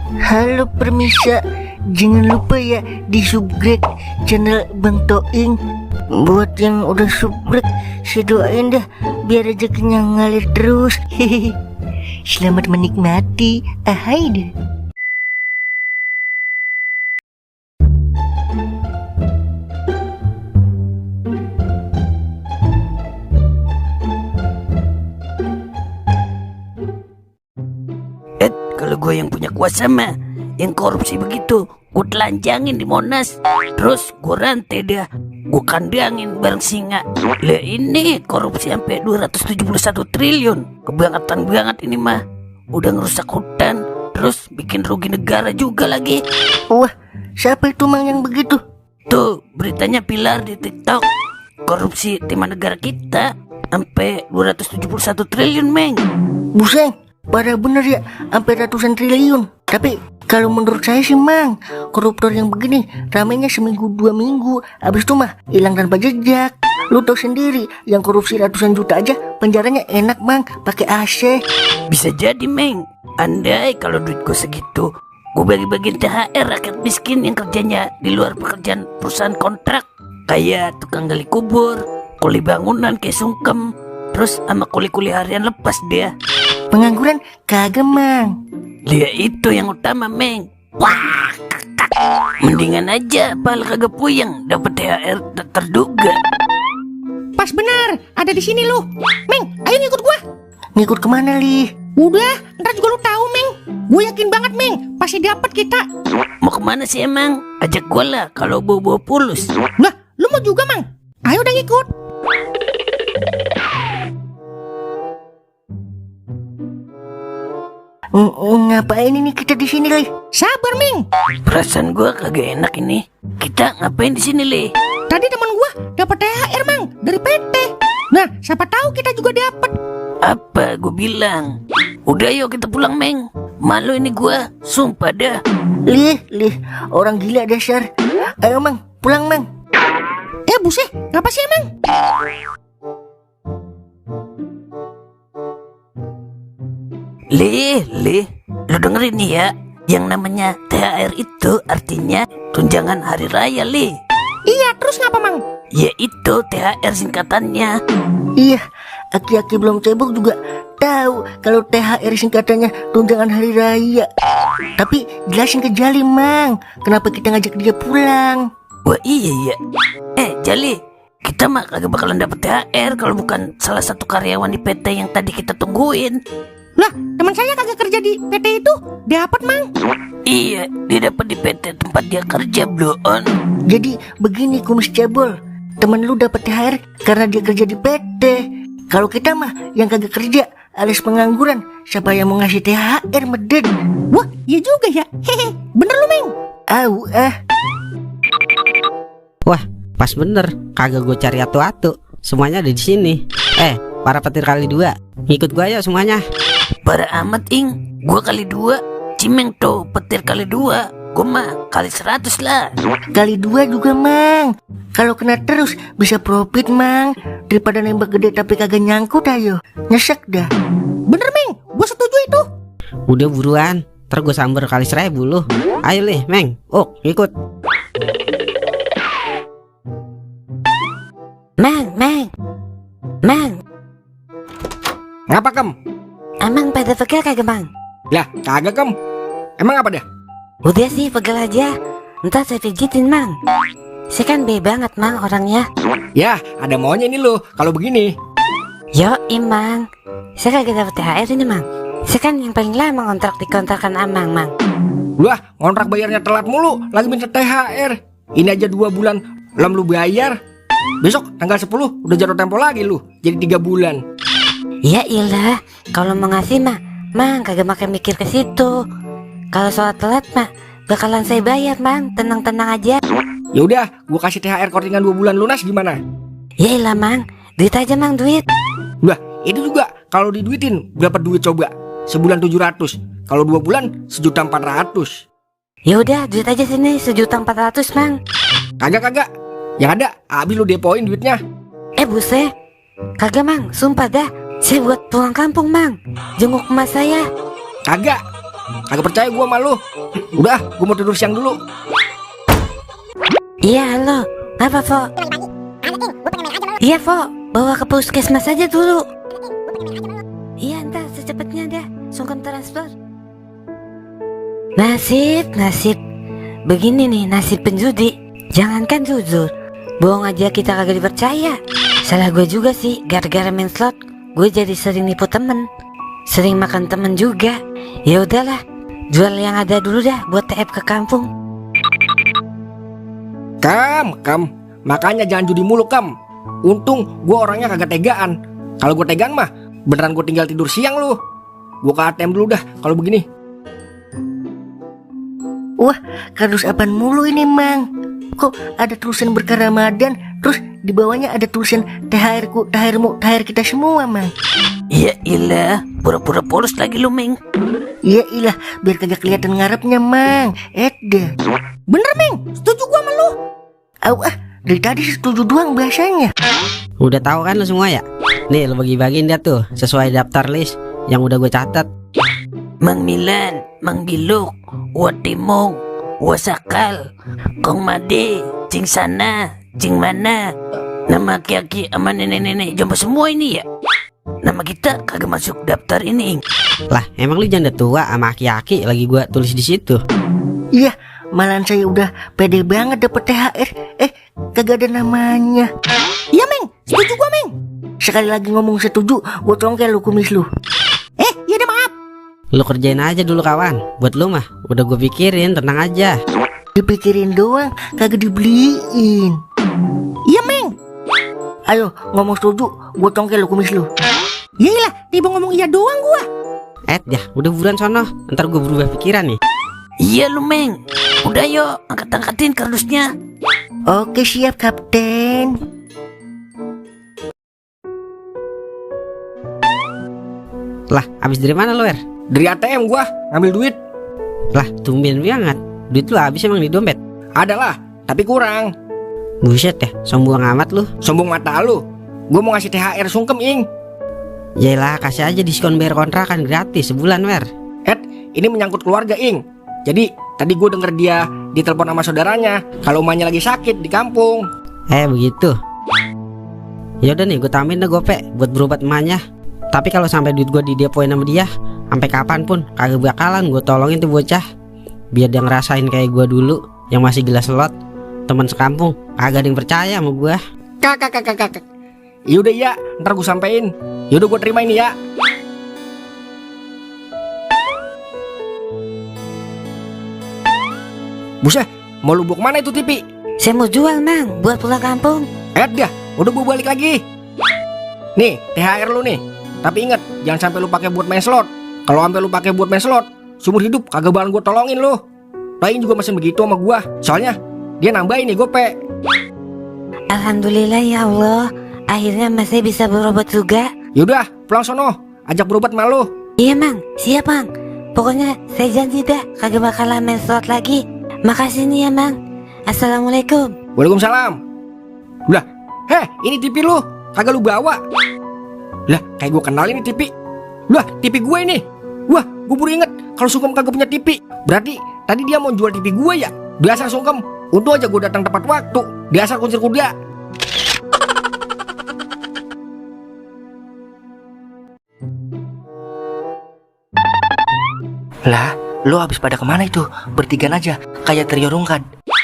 Halo permisa, jangan lupa ya di subscribe channel Bang Toing. Buat yang udah subscribe, saya doain dah biar rezekinya ngalir terus. Hehehe. Selamat menikmati. Ahai deh. Kalau gue yang punya kuasa mah, yang korupsi begitu gue telanjangin di Monas, terus gue rantai dah, gue kandangin bareng singa. Lah ini korupsi sampai 271 triliun. Kebangetan banget ini mah. Udah ngerusak hutan, terus bikin rugi negara juga lagi. Wah, siapa itu mang yang begitu? Tuh beritanya Pilar di TikTok. Korupsi timah negara kita sampai 271 triliun meng. Buseng, parah bener ya, sampai ratusan triliun. Tapi kalau menurut saya sih mang, koruptor yang begini ramainya seminggu 2 minggu, abis itu mah hilang tanpa jejak. Lu tau sendiri, yang korupsi ratusan juta aja penjaranya enak mang, pakai AC. Bisa jadi meng, andai kalau duit gue segitu, gue bagi-bagiin THR rakyat miskin yang kerjanya di luar pekerjaan perusahaan kontrak, kayak tukang gali kubur, kuli bangunan kayak sungkem, terus sama kuli-kuli harian lepas dia. Pengangguran kagak mang. Dia itu yang utama meng. Wah, kakak. Mendingan aja pal kagak puyeng dapat THR terduga. Pas benar, ada di sini lu. Meng, ayo ngikut gua. Ngikut kemana li? Udah, ntar juga lu tahu, Meng. Gue yakin banget, Meng, pasti dapat kita. Mau kemana sih emang? Ajak gua lah kalau bawa pulus. Lah, lu mau juga, Mang? Ayo udah ngikut. Ngapain ini kita di sini li? Sabar, Meng. Perasaan gua kagak enak ini. Kita ngapain di sini li? Tadi teman gua dapat THR, Mang, dari PT. Nah, siapa tahu kita juga dapat. Apa gue bilang? Udah yuk kita pulang meng. Malu ini gua, sumpah dah. Lih, orang gila dasar. Ayo mang, pulang mang. Buset, ngapa sih emang? Lih, lu dengerin nih ya. Yang namanya THR itu artinya tunjangan hari raya li. Iya, terus ngapa Mang? Ya itu THR singkatannya. Iya, aki-aki belum cebok juga tahu kalau THR singkatannya tunjangan hari raya. Tapi jelasin ke Jali mang, kenapa kita ngajak dia pulang? Wah iya ya. Jali, kita mah kagak bakalan dapet THR kalau bukan salah satu karyawan di PT yang tadi kita tungguin. Lah, teman saya kagak kerja di PT itu, dapat Mang. Iya, dia dapat di PT tempat dia kerja, bloon. Jadi begini kumis cebol, temen lu dapat THR karena dia kerja di PT. Kalau kita mah yang kagak kerja alias pengangguran, siapa yang mau ngasih THR meden? Wah, iya juga ya. Hehe, bener lu Meng. Wah, pas bener, kagak gue cari atu-atu. Semuanya ada di sini. Para petir kali 2, ngikut gue ayo semuanya. Para amat ing, gua kali 2, Cimeng tuh petir kali 2, gua mah kali 100 lah. Kali 2 juga mang. Kalau kena terus bisa profit mang, daripada nembak gede tapi kagak nyangkut. Ayo, nyesek dah. Bener Meng, gue setuju itu. Udah buruan, ntar gue samber kali 1000 lu. Ayo lih, Meng, ikut. Mang. Ngapa Kem? Emang pada pegel kagak Mang? Lah kagak Kem. Emang apa dah? Udah sih pegel aja. Ntar saya pijitin Mang. Saya kan baik banget Mang orangnya. Ya ada maunya ini lo kalau begini. Yo Mang, saya kagak dapet THR ini Mang. Saya kan yang paling lama ngontrak di kontrakan Amang Mang. Wah ngontrak bayarnya telat mulu, lagi minta THR. Ini aja 2 bulan belum lu bayar. Besok tanggal 10 udah jatuh tempo lagi lu, jadi 3 bulan. Ya ilah, kalau mau ngasih mah Mang kagak makan mikir ke situ. Kalau soal telat mah bakalan saya bayar Mang, tenang-tenang aja. Ya udah, gua kasih THR kortingan 2 bulan lunas gimana? Ya ilah Mang, duit aja Mang, duit. Wah, itu juga kalau diduitin berapa duit coba? Sebulan 700. Kalau 2 bulan 1.400.000. Ya udah, duit aja sini 1.400.000 Mang. Kagak. Yang ada habis lu depoin duitnya. Buset, kagak Mang, sumpah dah. Saya buat pulang kampung Mang, jenguk emas saya. Kagak, Kagak percaya gua sama lu. Udah, gua mau tidur siang dulu. Iya, halo. Apa, Fo? Iya, Fo. Bawa ke puskesmas aja dulu. Iya, entar secepatnya dah. Sungkem transfer. Nasib. Begini nih nasib penjudi. Jangankan jujur, bohong aja kita kagak dipercaya. Salah gue juga sih, gara-gara main slot, gue jadi sering nipu temen, sering makan temen juga. Ya udahlah, jual yang ada dulu dah buat TF ke kampung. Kam, makanya jangan judi mulu, Kam. Untung gua orangnya kagak tegaan. Kalau gua tegaan mah, beneran gua tinggal tidur siang lu. Gua ke ATM dulu dah kalau begini. Wah, kardus apaan mulu ini, Mang? Kok ada tulisan berkah Ramadan, terus di bawahnya ada tulisan THR-ku, THR-mu, THR kita semua, Mang. Ya ilah, pura-pura polos lagi lu, Meng. Ya ilah, biar kagak kelihatan ngarepnya, Mang. Eda. Bener, Meng. Setuju gua sama lu. Dari tadi setuju doang bahasanya. Udah tahu kan lu semua ya? Nih lu bagi-bagiin dia tuh sesuai daftar list yang udah gue catat. Mang Milan, Mang Biluk, Watimong, Wasakal, Kong Made, Cing Sana, Cing Mana. Nama aki-aki sama nenek-nenek jompo semua ini ya. Nama kita kagak masuk daftar ini. Lah emang lu janda tua sama aki-aki lagi gue tulis di situ. Iya, malahan saya udah pede banget dapet THR. Kagak ada namanya. Iya, Meng. Setuju gua, Meng. Sekali lagi ngomong setuju, gua congkel lu kumis lu. Iya dah, maaf. Lu kerjain aja dulu kawan. Buat lu mah udah gue pikirin, tenang aja. Dipikirin doang, kagak dibeliin. Iya, Meng. Ayo, ngomong setuju, gua congkel lu kumis lu. Iyalah, tiba ngomong iya doang gua. Ya udah buruan sono. Ntar gue berubah pikiran nih. Iya lu, Meng. Udah yuk, angkat-angkatin kardusnya. Oke, siap, Kapten. Lah abis dari mana lu, Er? Dari ATM gua ngambil duit. Lah tumben banget. Duit lu habis emang di dompet? Adalah, tapi kurang. Buset ya, sombong amat lu. Sombong mata lu. Gua mau ngasih THR sungkem, Ing. Yaelah kasih aja diskon bayar kontrakan gratis sebulan, Wer. Ini menyangkut keluarga, Ing. Jadi tadi gue denger dia ditelepon sama saudaranya kalau emaknya lagi sakit di kampung. Begitu. Ya udah nih, gue tambahin dah gope buat berobat emaknya. Tapi kalau sampai duit gue didepoin sama dia, sampai kapanpun kagak bakalan gue tolongin tuh bocah. Biar dia ngerasain kayak gue dulu yang masih gila slot. Teman sekampung kagak ada yang percaya sama gue. Kakak. Yaudah ya, ntar gue sampein. Yaudah gue terima ini ya. Buset, mau lu bawa kemana itu TV? Saya mau jual, Mang, buat pulang kampung. Dah, udah gue balik lagi. Nih, THR lu nih. Tapi inget, jangan sampai lu pakai buat main slot. Kalau sampai lu pakai buat main slot, seumur hidup kagak bakalan gue tolongin lu. Paling juga masih begitu sama gua. Soalnya dia nambahin nih gope. Alhamdulillah ya Allah, akhirnya masih bisa berobat juga. Yaudah, pulang sono, ajak berobat sama lu. Iya, Mang, siap, Mang. Pokoknya saya janji dah kagak bakalan main slot lagi. Makasih nih ya, Mang. Assalamualaikum. Waalaikumsalam. Lah, ini TV lu, kagak lu bawa. Lah, kayak gue kenal ini TV. Lah, TV gue ini. Wah, gue baru inget kalau Sungkem kagak punya TV. Berarti tadi dia mau jual TV gue ya. Dasar Sungkem. Untung aja gue datang tepat waktu. Dasar kuncir kuda. Lah, lo habis pada kemana itu? Bertigaan aja, kayak trio rungkat.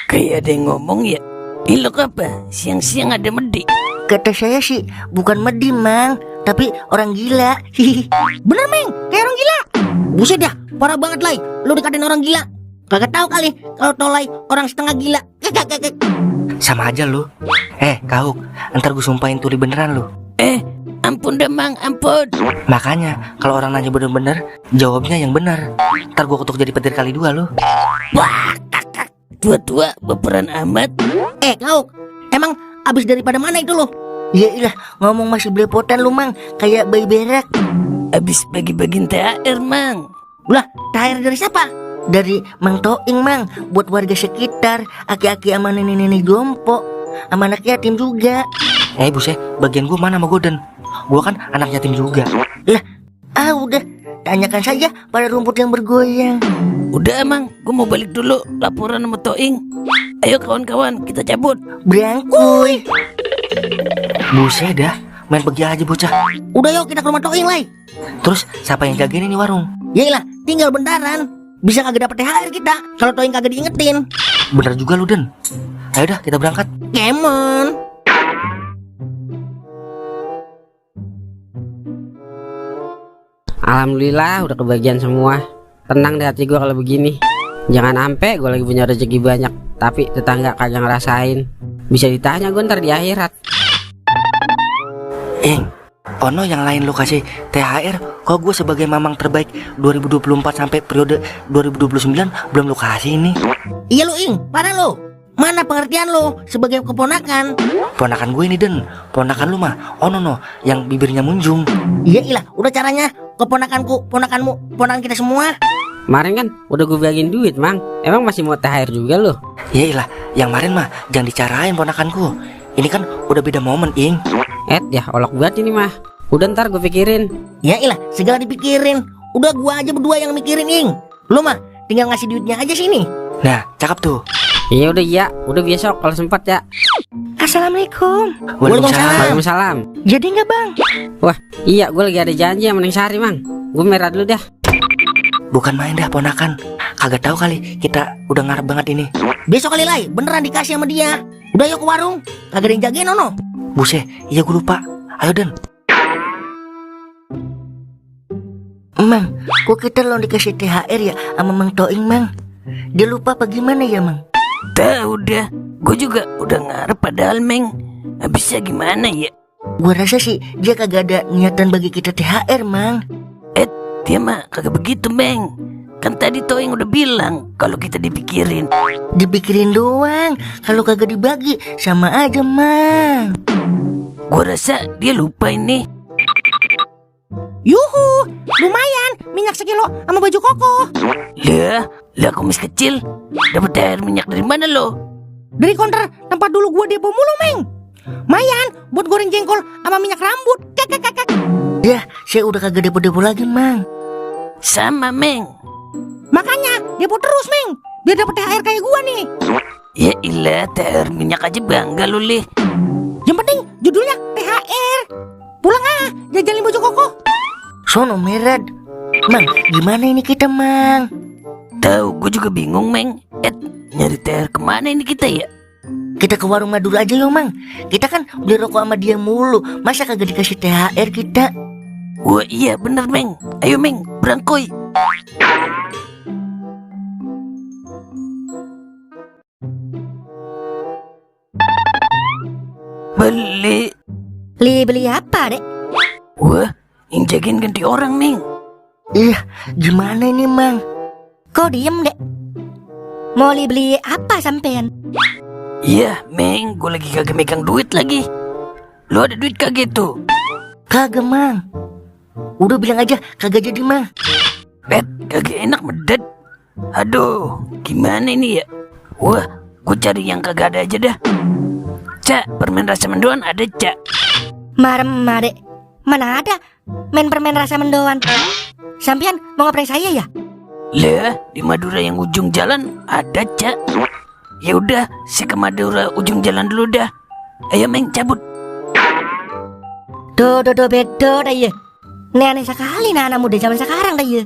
Kayak ada yang ngomong ya. Ilok apa? Siang-siang ada medi. Kata saya sih, bukan medi, Mang, tapi orang gila. Hihi. Bener, Meng, kayak orang gila. Buset dah, parah banget, Lai. Lu dikatain orang gila. Kagak tahu kali kalau Tolai orang setengah gila. Sama aja lu. Kau, ntar gue sumpahin tuli beneran lu. Ampun dah, Mang, ampun. Makanya kalau orang nanya bener-bener, jawabnya yang bener. Ntar gue kutuk jadi petir kali 2 lu. Wah, kakak. Tua-tua baperan amat. Kau, emang abis daripada mana itu lo? Ya ilah, ngomong masih belepotan lu, Mang, kayak bayi berak. Abis bagi-bagiin THR, Mang. Lah, THR dari siapa? Dari Mang Toing, Mang, buat warga sekitar, aki-aki sama nenek-nenek jompo, sama anak yatim juga. Buset, bagian gue mana sama Goden? Gue kan anak yatim juga. Lah, udah, tanyakan saja pada rumput yang bergoyang. Udah emang, gue mau balik dulu laporan sama Toing. Ayo kawan-kawan, kita cabut. Berangkuy. Buset dah, main pergi aja bocah. Udah yuk kita ke rumah Toing, Lai. Terus siapa yang jagain ini warung? Yaelah, tinggal bentaran. Bisa kagak dapet THR kita kalau Toing kagak diingetin. Bener juga lu Den. Ayo dah kita berangkat. Kemon. Alhamdulillah udah kebagian semua. Tenang deh hati gue kalau begini. Jangan ampe gue lagi punya rezeki banyak tapi tetangga kagak ngerasain. Bisa ditanya gue ntar di akhirat. Ono yang lain lu kasih THR, kok gue sebagai mamang terbaik 2024 sampai periode 2029 belum lu kasih ini. Iya lu Ing, parah lu. Mana pengertian lu sebagai keponakan? Ponakan gue ini Den, ponakan lu mah ono no yang bibirnya munjung. Iya ilah, udah caranya. Keponakanku, ponakanmu, ponakan kita semua. Kemarin kan udah gue bagiin duit mang. Emang masih mau THR juga lu? Ya ilah, yang kemarin mah jangan dicarain ponakanku. Ini kan udah beda momen Ing. Ya olok banget ini mah. Udah ntar gue pikirin. Ya ilah, segala dipikirin. Udah gua aja berdua yang mikirin Ing. Lu mah tinggal ngasih duitnya aja sini. Nah, cakep tuh. Iya udah besok kalau sempat ya. Assalamualaikum. Waalaikumsalam. Waalaikumsalam. Jadi nggak bang? Wah iya gue lagi ada janji sama Neng Sari mang. Gue merah dulu dah. Bukan main dah ponakan. Kagak tahu kali kita udah ngarep banget ini. Besok kali Lai, beneran dikasih sama dia. Udah yuk ke warung. Kagak ada yang jagain ono. Buset, iya gue lupa. Ayo Den. Mang, kok kita lo dikasih THR ya sama Mang Toing mang? Dia lupa apa gimana ya mang? Tahu dah, gue juga udah ngarep padahal Meng. Habisnya gimana ya? Gua rasa sih dia kagak ada niatan bagi kita THR mang. Dia mah kagak begitu Meng. Kan tadi Toing udah bilang kalau kita dipikirin. Dipikirin doang, kalau kagak dibagi sama aja mang. Gue rasa dia lupa ini. Yuhu, lumayan. Minyak sekilo sama baju koko. Lah kumis kecil. Dapat air minyak dari mana lo? Dari konter tempat dulu gua depo mulu, Meng. Mayan buat goreng jengkol sama minyak rambut. Kek. Ya, saya udah kagak depo-depo lagi mang. Sama Meng. Makanya depo terus, Meng. Biar dapet THR kayak gua nih. Ya ilah, THR minyak aja bangga lu Lih. Yang penting judulnya THR. Pulang jajalin baju koko. Sono merad. Mang, gimana ini kita mang? Tahu, gue juga bingung Meng. Nyari THR kemana ini kita ya? Kita ke warung Madura aja yuk mang. Kita kan beli rokok sama dia mulu. Masa kagak dikasih THR kita? Wah iya bener Meng. Ayo Meng, berangkoi. Beli apa, Dek? Wah, yang jagain ganti orang Meng. Iya, gimana ini mang? Kok diem, Dek? Mau beli apa sampean? Iya Meng, gue lagi kagak megang duit lagi. Lo ada duit kagak tuh? Kagak mang. Udah bilang aja kagak jadi mang. Kagak enak medet. Aduh, gimana ini ya? Wah, gue cari yang kagak ada aja dah. Cak, permen rasa mendoan ada Cak? Marem, Dek. Mana ada main permen rasa mendoan. Sampean mau ngeprank saya ya? Lah, di Madura yang ujung jalan ada Cak. Ya udah, si ke Madura ujung jalan dulu dah. Ayo Meng, cabut. Do bedo dah ya. Ini aneh sekali anak muda zaman sekarang dah ya.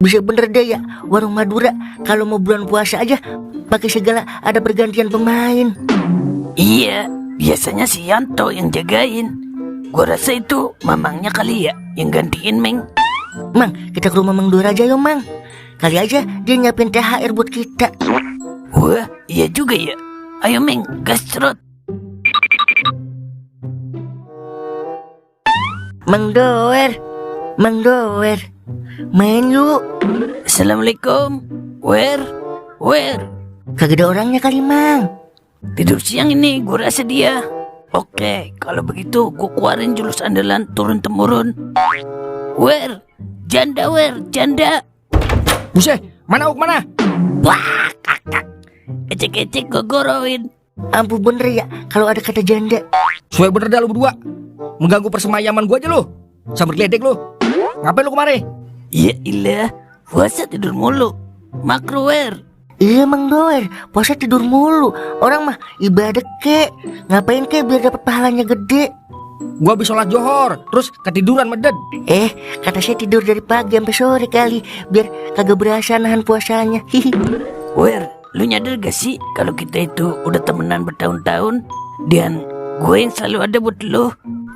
Bisa bener deh ya, warung Madura kalau mau bulan puasa aja pakai segala ada pergantian pemain. Iya, biasanya si Yanto yang jagain. Gua rasa itu mamangnya kali ya yang gantiin Meng. Mang, kita ke rumah Mang Dora aja yuk mang. Kali aja dia nyiapin THR buat kita. Wah, iya juga ya. Ayo Meng, gas cerot. Mang Doer, main yuk. Assalamualaikum. Where? Kagak ada orangnya kali mang. Tidur siang ini, gue rasa dia. Oke, kalau begitu gue keluarin jurus andalan turun-temurun. Janda. Buset, mana Uk mana? Wah, kakak. Ecek-ecek gue goroin. Ampun bener ya kalau ada kata janda. Suwe bener dah lu berdua. Mengganggu persemayaman gua aja lu. Sambil geledek lu. Ngapain lu kemari? Ya ilah, puasa tidur mulu. Makruwer. Iya Mang Doer, puasa tidur mulu. Orang mah ibadah kek. Ngapain kek biar dapat pahalanya gede. Gua habis sholat johor, terus ketiduran meded. Kata saya tidur dari pagi sampai sore kali, biar kagak berasa nahan puasanya. Hihi. Wer, lu nyadar gak sih kalau kita itu udah temenan bertahun-tahun dan gue yang selalu ada buat lu?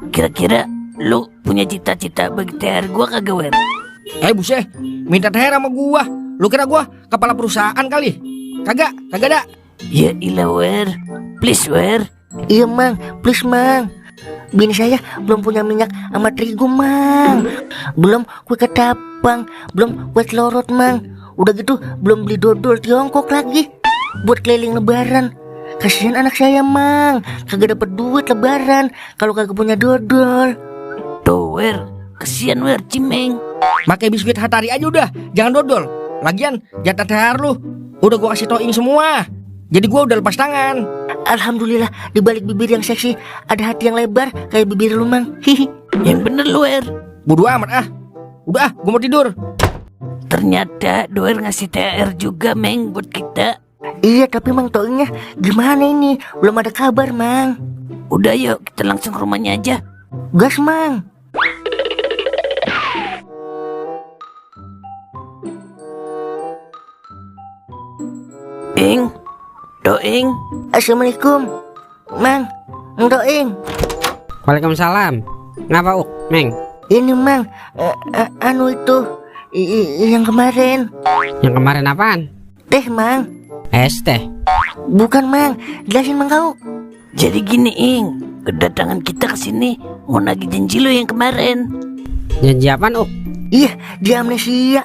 Kira-kira lu punya cita-cita bagi THR gue kagak, Wer? Buset, minta THR sama gua. Lu kira gua kepala perusahaan kali? Kagak ada. Ya ilah, Wer. Please, Wer. Iya Mang, please Mang. Bini saya belum punya minyak sama terigu Mang. Belum kue ketapang, belum kue telorot Mang. Udah gitu belum beli dodol Tiongkok lagi buat keliling lebaran. Kasihan anak saya Mang, kagak dapet duit lebaran kalau kagak punya dodol. Tuh, Wer. Kesian, Wer, Cimeng. Makai biskuit Hatari aja udah, jangan dodol. Lagian jatah THR lu udah gua kasih toing semua. Jadi gua udah lepas tangan. Alhamdulillah di balik bibir yang seksi ada hati yang lebar kayak bibir lu Mang. Hihi. Yang bener lu, Wer. Bodo amat ah. Udah gua mau tidur. Ternyata Doer ngasih THR juga, Meng, buat kita. Iya tapi Mang toingnya gimana ini? Belum ada kabar Mang. Udah yuk, kita langsung ke rumahnya aja. Gas Mang. Ing, Doing. Assalamualaikum Mang Doing. Waalaikumsalam. Ngapa Uk, Meng? Ini Mang anu itu yang kemarin. Yang kemarin apaan? Teh Mang. Es teh. Bukan Mang, jelasin Mang kau. Jadi gini, Ing, kedatangan kita ke sini mau nagih janji lo yang kemarin. Janji apaan Uk? Iya, dia amnesia.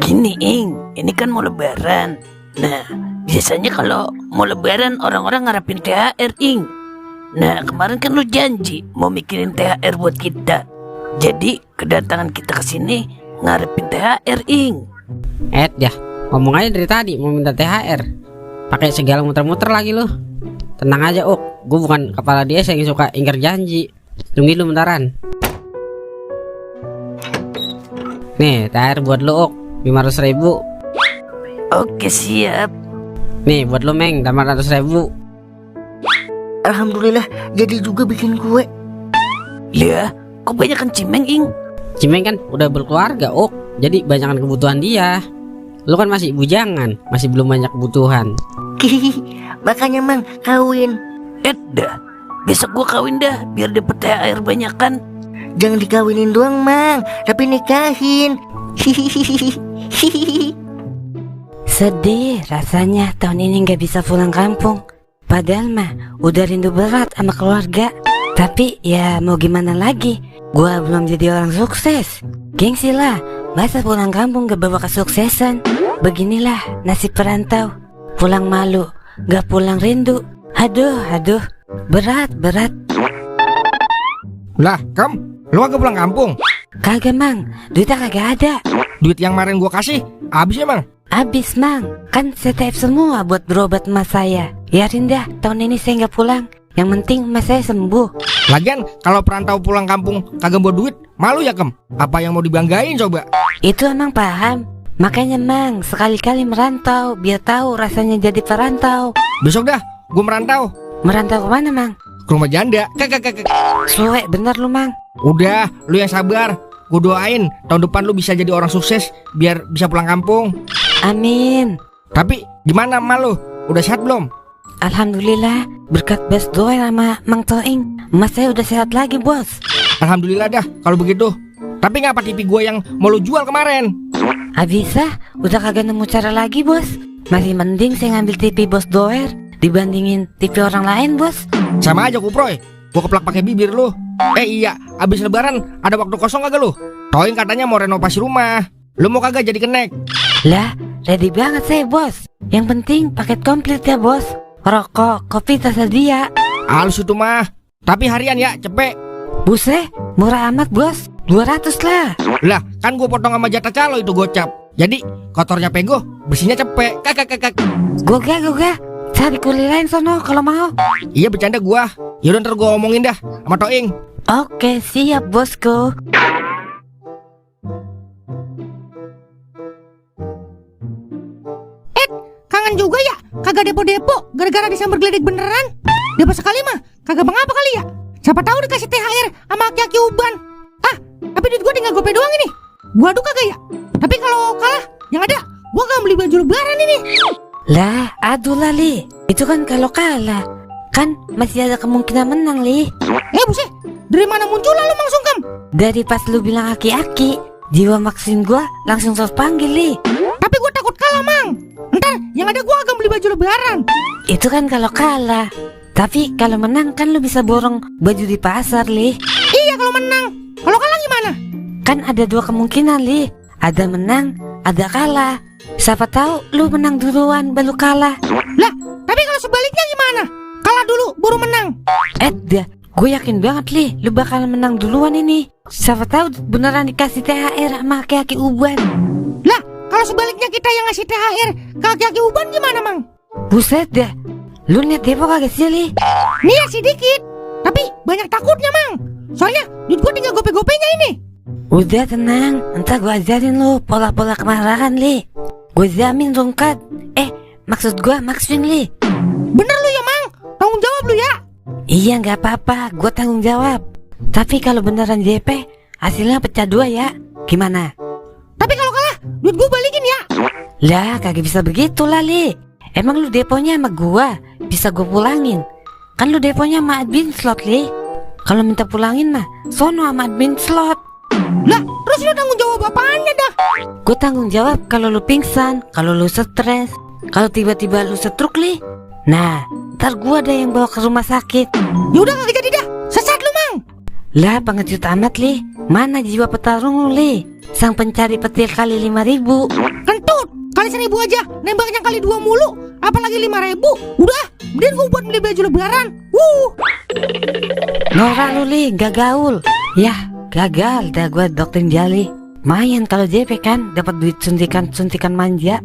Gini, Ing, ini kan mau lebaran. Nah, biasanya kalau mau lebaran orang-orang ngarepin THR, Ing. Nah, kemarin kan lu janji mau mikirin THR buat kita. Jadi, kedatangan kita ke sini ngarepin THR, Ing. Ya, ngomong aja dari tadi mau minta THR. Pakai segala muter-muter lagi lu. Tenang aja Uk, gue bukan kepala dia yang suka ingkar janji. Tungguin lu bentaran. Nih, THR buat lu Uk, 500.000. Oke, siap. Nih, buat lu Meng, 800.000. Alhamdulillah jadi juga bikin kue. Lihat, kok banyak kan Cimeng, Ing? Cimeng kan udah berkeluarga Uk, jadi banyakan kebutuhan dia. Lu kan masih bujangan, masih belum banyak kebutuhan. Makanya Mang kawin. Dah, besok gua kawin dah biar dapet THR banyakan. Jangan dikawinin doang Mang, tapi nikahin. Sedih rasanya tahun ini gak bisa pulang kampung. Padahal mah udah rindu berat sama keluarga. Tapi ya mau gimana lagi, gua belum jadi orang sukses. Gengsi lah, masa pulang kampung gak bawa kesuksesan. Beginilah nasib perantau. Pulang malu, gak pulang rindu. Aduh, berat. Lah, lu kagak pulang kampung? Kagak Mang, duitnya kagak ada. Duit yang kemarin gua kasih habis ya Mang? Abis Mang, kan setep semua buat berobat emas saya. Biarin dah, tahun ini saya nggak pulang. Yang penting emas saya sembuh. Lagian kalau perantau pulang kampung kagak bawa duit, malu ya Kem? Apa yang mau dibanggain coba? Itu emang paham. Makanya Mang, sekali-kali merantau, biar tahu rasanya jadi perantau. Besok dah, gua merantau. Merantau kemana Mang? Ke rumah janda. Kek. Suwe bener lu Mang. Udah, lu yang sabar. Gue doain tahun depan lu bisa jadi orang sukses biar bisa pulang kampung. Amin. Tapi gimana emak lu? Udah sehat belum? Alhamdulillah, berkat Bos Doer sama Mang Toing, emas saya udah sehat lagi bos. Alhamdulillah dah kalau begitu. Tapi ngapa TV gue yang mau lu jual kemarin? Abisah, udah kagak nemu cara lagi bos. Masih mending saya ngambil TV Bos Doer dibandingin TV orang lain bos. Sama aja Kuproy, gue keplak pakai bibir lu. Iya, abis lebaran ada waktu kosong kagak lu? Toing katanya mau renovasi rumah. Lu mau kagak jadi kenek? Lah, ready banget saya bos. Yang penting paket komplit ya bos. Rokok, kopi tersedia. Halus itu mah. Tapi harian ya, cepet. Buset, murah amat bos. 200 lah. Lah, kan gue potong sama jatah calo itu gocap. Jadi kotornya pego, bersihnya cepet. Kak. Goga. Cari kuli lain sono kalau mau. Iya bercanda gua. Yaudah ntar gua omongin dah sama Toing. Oke, siap bosku. Kangen juga ya, kagak depo-depo gara-gara disambar geledek beneran. Depo sekali mah, kagak mengapa kali ya. Siapa tahu dikasih THR sama aki-aki uban. Ah, tapi duit gua tinggal gope doang ini. Gua adu kagak ya? Tapi kalau kalah, yang ada gua gak beli baju lebaran ini. Lah, aduh lah Li. Itu kan kalau kalah. Kan masih ada kemungkinan menang Li. Buset, dari mana muncul lu Mang Sungkem? Dari pas lu bilang aki-aki, jiwa maksin gua langsung terpanggil Li. Tapi gua takut kalah Mang. Ntar yang ada gua akan beli baju lebaran. Itu kan kalau kalah. Tapi kalau menang kan lu bisa borong baju di pasar Li. Iya kalau menang. Kalau kalah gimana? Kan ada dua kemungkinan Li. Ada menang, ada kalah. Siapa tahu lu menang duluan baru kalah. Lah, tapi kalau sebaliknya gimana? Kalah dulu baru menang. Dah, gue yakin banget Li, lu bakal menang duluan ini. Siapa tahu beneran dikasih THR sama aki-aki uban. Lah, kalau sebaliknya kita yang ngasih THR ke aki-aki uban gimana Mang? Buset dah, lu niat depo kagak sih Li? Niat sedikit, tapi banyak takutnya Mang. Soalnya duit gua tinggal gope-gopenya ini. Udah tenang, ntar gue ajarin lu pola-pola kemarahan Li. Gue jamin rungkat. Maksud gue maksudin Li. Bener lu ya Mang, tanggung jawab lu ya. Iya gak apa-apa, gue tanggung jawab. Tapi kalau beneran JP, hasilnya pecah dua ya. Gimana? Tapi kalau kalah, duit gua balikin ya. Lah kagak bisa begitu lah Li. Emang lu deponya sama gua, bisa gua pulangin. Kan lu deponya sama admin slot Li. Kalau minta pulangin mah, sono sama admin slot. Lah, terus lu tanggung jawab apaannya dah? Gue tanggung jawab kalau lu pingsan, kalau lu stres, kalau tiba-tiba lu stroke Li. Nah, ntar gua ada yang bawa ke rumah sakit. Yaudah kagak jadi dah, sesat lu Mang. Lah pengecut amat Li. Mana jiwa petarung lu Li? Sang pencari petir kali 5.000. Kentut, kali 1.000 aja, nembaknya kali 2 mulu. Apalagi 5.000. Udah, mending gua buat beli baju lebaran. Norak lu Li, gak gaul. Yah, gagal dah gua doktrin jali. Mayan kalau JP kan dapat duit suntikan manja.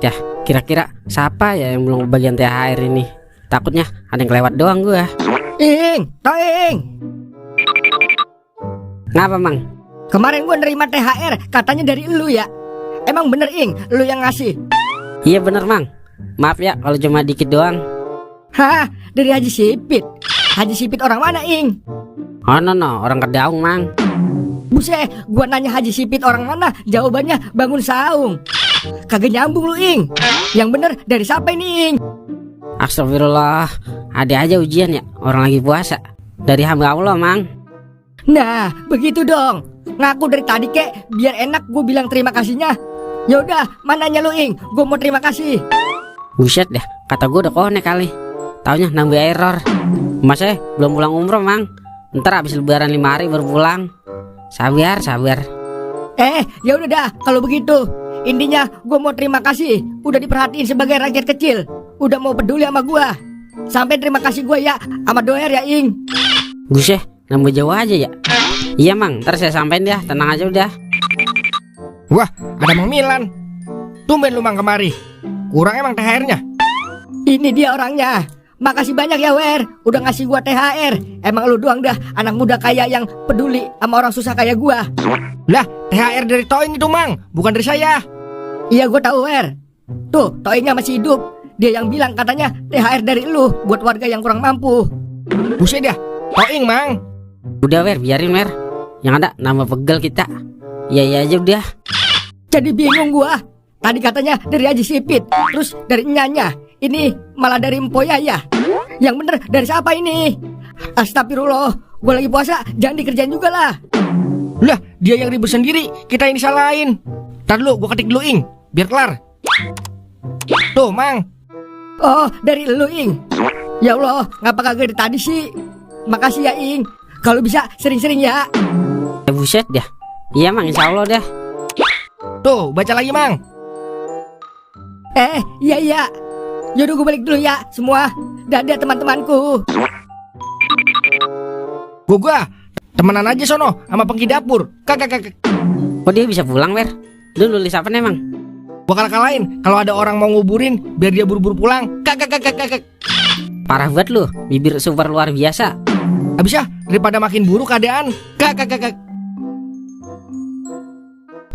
Ya, kira-kira siapa ya yang belum bagian THR ini? Takutnya ada yang kelewat doang gua. Toing. Ngapa Mang? Kemarin gua nerima THR, katanya dari lu ya. Emang bener Ing, lu yang ngasih? Iya bener Mang. Maaf ya kalau cuma dikit doang. Hah, dari Haji Sipit. Haji Sipit orang mana Ing? Oh no, orang Kedaung Mang. Buset, gua nanya Haji Sipit orang mana, jawabannya Bangun Saung. Kagak nyambung lu Ing. Yang bener dari siapa ini Ing? Astagfirullah, ada aja ujian ya, orang lagi puasa. Dari hamba Allah Mang. Nah, begitu dong. Ngaku dari tadi kek, biar enak gue bilang terima kasihnya. Yaudah, mananya lu Ing, gue mau terima kasih. Buset dah, kata gue udah konek kali. Taunya nambah error. Mas belum pulang umroh Mang. Ntar abis lebaran 5 hari baru pulang. Sabar. Ya udah dah, kalau begitu. Intinya gue mau terima kasih, udah diperhatiin sebagai rakyat kecil, udah mau peduli sama gue. Sampai terima kasih gue ya sama Doer ya Ing. Buset, nambah jauh aja ya. Iya Mang, ntar saya sampein ya, tenang aja udah. Wah, ada Mang Milan. Tumben lu Mang kemari. Kurang emang THR-nya. Ini dia orangnya. Makasih banyak ya Wer, udah ngasih gua THR. Emang lu doang dah anak muda kaya yang peduli sama orang susah kayak gua. Lah, THR dari Toing itu Mang, bukan dari saya. Iya gua tahu Wer. Tuh, Toingnya masih hidup. Dia yang bilang katanya THR dari lu buat warga yang kurang mampu. Buset dah, Toing Mang. Udah Wer, biarin Wer. Yang ada nambah pegel kita. Iya aja udah. Jadi bingung gua. Tadi katanya dari Haji Sipit, terus dari Nyanya. Ini malah dari Empoya ya. Yang bener dari siapa ini? Astagfirullah, gue lagi puasa, jangan dikerjain juga lah. Lah, dia yang ribut sendiri, kita yang disalahin. Ntar dulu, gue ketik dulu Ing, biar kelar. Tuh Mang. Oh, dari lu Ing. Ya Allah, ngapa kagak dari tadi sih? Makasih ya Ing. Kalau bisa sering-sering ya. Buset dah. Iya Mang, insya Allah dah. Tuh, baca lagi Mang. Iya. Yaudah gue balik dulu ya semua. Dadah teman-temanku. Gua temenan aja sono sama pengki dapur. Kagak. Kok dia bisa pulang Wer? Lu nulis apa nih Mang? Gua kalah-kalahin kalau ada orang mau nguburin biar dia buru-buru pulang. Kak. Parah banget lu, bibir super luar biasa. Habis ya, daripada makin buruk keadaan. Kak.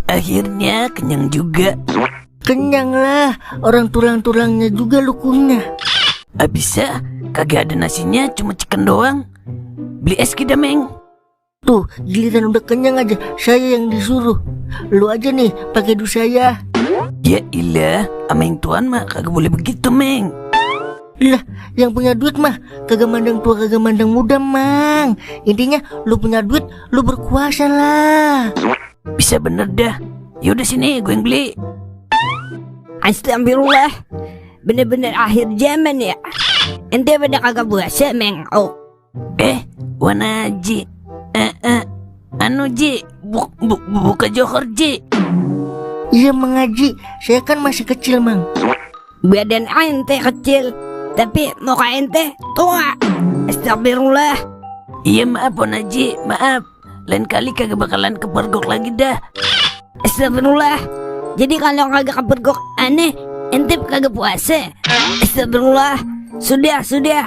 Akhirnya kenyang juga. Kenyang lah, orang tulang-tulangnya juga lu kunyah. Abis ya, kagak ada nasinya, cuma chicken doang. Beli es kita, Meng. Tuh, giliran udah kenyang aja, saya yang disuruh. Lu aja nih, pakai duit saya. Ya ilah, sama yang tuan mah kagak boleh begitu, Meng. Lah, yang punya duit mah kagak mandang tua, kagak mandang muda, Mang. Intinya lu punya duit, lu berkuasa lah. Bisa bener dah. Yaudah sini, gue yang beli. Astagfirullah. Bener-bener akhir zaman ya. Ente pada kagak puasa, Meng. Oh. Wana Ji. Anu Ji, buka Johor Ji. Iya mengaji, saya kan masih kecil, Mang. Badan ente kecil, tapi muka ente tua. Astagfirullah. Iya maaf Wana Ji, maaf. Lain kali kagak bakalan kepergok lagi dah. Astagfirullah. Jadi kalau kagak kepergok aneh, ente kagak puasa. Astagfirullah. Sudah.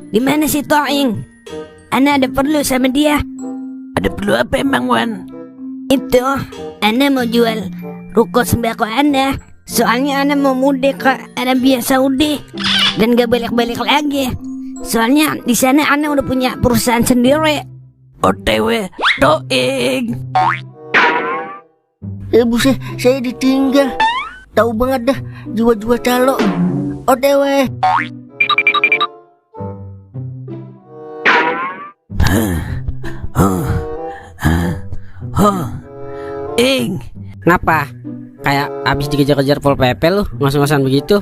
Di mana si Toing? Ana ada perlu sama dia. Ada perlu apa emang, Wan? Itu, Ana mau jual ruko sembako Ana. Soalnya Ana mau mudik ke Arabia Saudi dan gak balik-balik lagi. Soalnya di sana Ana udah punya perusahaan sendiri. OTW Toing. Buset, saya ditinggal. Tahu banget dah, jiwa-jiwa calo. OTW. Ing, Kenapa? Kayak abis dikejar-kejar Pol PP lu, ngos-ngosan begitu.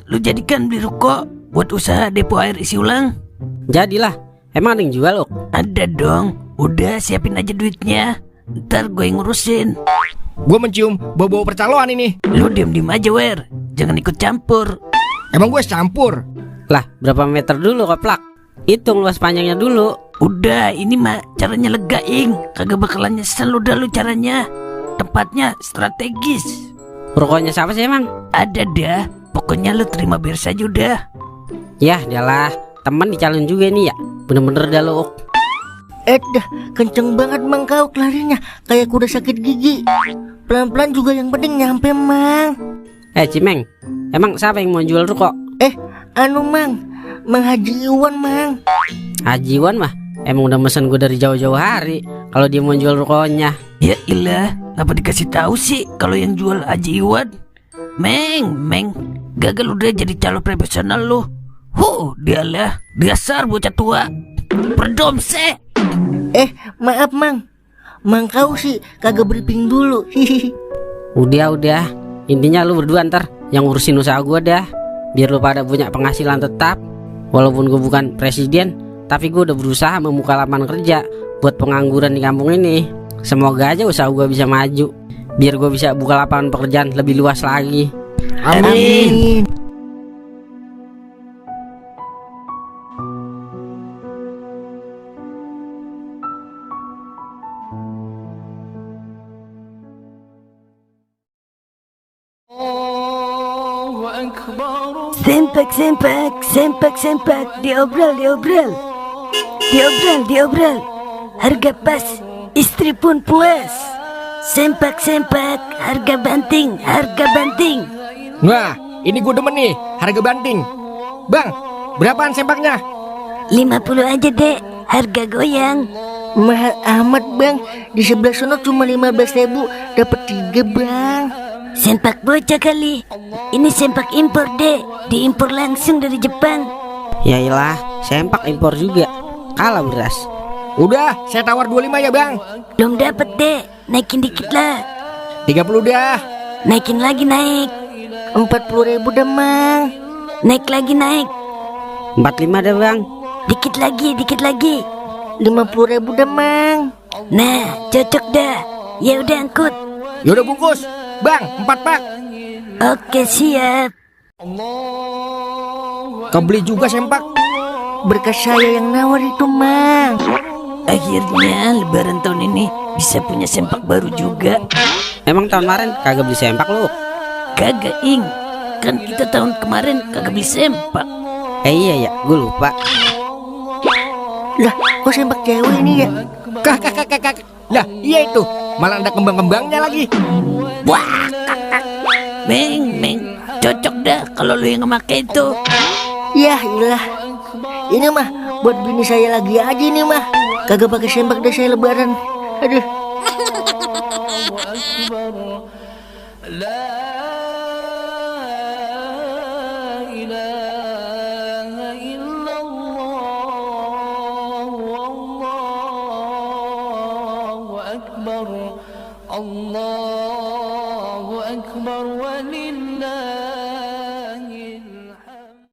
lu jadikan beli ruko buat usaha depo air isi ulang? Jadilah, emang ada yang jual lu? Ada dong. Udah siapin aja duitnya. Ntar gue yang ngurusin. Gue mencium bau-bau percaloan ini. Lu diem-diem aja, Wer. Jangan ikut campur. Emang gue campur? Lah, berapa meter dulu keplak? Hitung luas panjangnya dulu. Udah, ini mah caranya lega, Ing. Kagak bakalan nyesel udah lu caranya. Tempatnya strategis. Rukonya siapa sih emang? Ada dah. Pokoknya lu terima beres aja udah. Yah, dialah, teman dicalon juga nih ya. Bener-bener dah lu. Dah, kenceng banget, Mang, kau larinya. Kayak kuda sakit gigi. Pelan-pelan juga yang penting nyampe, Mang. Cimeng, emang siapa yang mau jual ruko? Mang Haji Iwan, Mang. Haji Iwan mah emang udah mesen gue dari jauh-jauh hari kalau dia mau jual rukonya. Ya ilah, apa dikasih tahu sih kalau yang jual Haji Iwan? Meng, gagal udah jadi calon profesional lu. Dialah, dasar bocah tua. Berdomse. Maaf, Mang. Mang kau sih kagak briefing dulu. Udah, intinya lu berdua ntar yang ngurusin usaha gue dah, biar lu pada punya penghasilan tetap. Walaupun gue bukan presiden, tapi gue udah berusaha membuka lapangan kerja buat pengangguran di kampung ini. Semoga aja usaha gue bisa maju, biar gue bisa buka lapangan pekerjaan lebih luas lagi. Amin. Sempak, diobrol. Harga pas, istri pun puas. Sempak, harga banting. Wah, ini gue demen nih, harga banting. Bang, berapaan sempaknya? 50 aja dek, harga goyang. Mahal amat, Bang. Di sebelah sono cuma 15.000 dapat 3, Bang. Sempak bocah kali. Ini sempak impor dek, diimpor langsung dari Jepang. Yailah, sempak impor juga, kalah beras. Udah, saya tawar 25 ya, Bang. Belum dapet dek, naikin dikit lah. 30 dah. Naikin lagi naik. 40.000 dah, Mang. Naik lagi naik. 45 dah bang. Dikit lagi. 50.000 dah, Mang. Nah, cocok dah. Ya udah angkut. Yaudah bungkus, Bang, 4 pak. Oke siap. Kebeli juga sempak. Berkas saya yang nawar itu, Mang. Akhirnya lebaran tahun ini bisa punya sempak baru juga. Emang tahun kemarin kagak beli sempak lu? Kagak ing, kan kita tahun kemarin kagak beli sempak. Iya ya, gue lupa. Lah, kok sempak cewek ini ya? Kak. Lah, iya itu. Malah ada kembang-kembangnya lagi. Wah, Meng, cocok dah kalau lu yang ngemake itu. Ya ilah. Ini mah buat bini saya lagi aja nih mah. Kagak pakai sempak dah saya lebaran. Aduh. الله أكبر ولله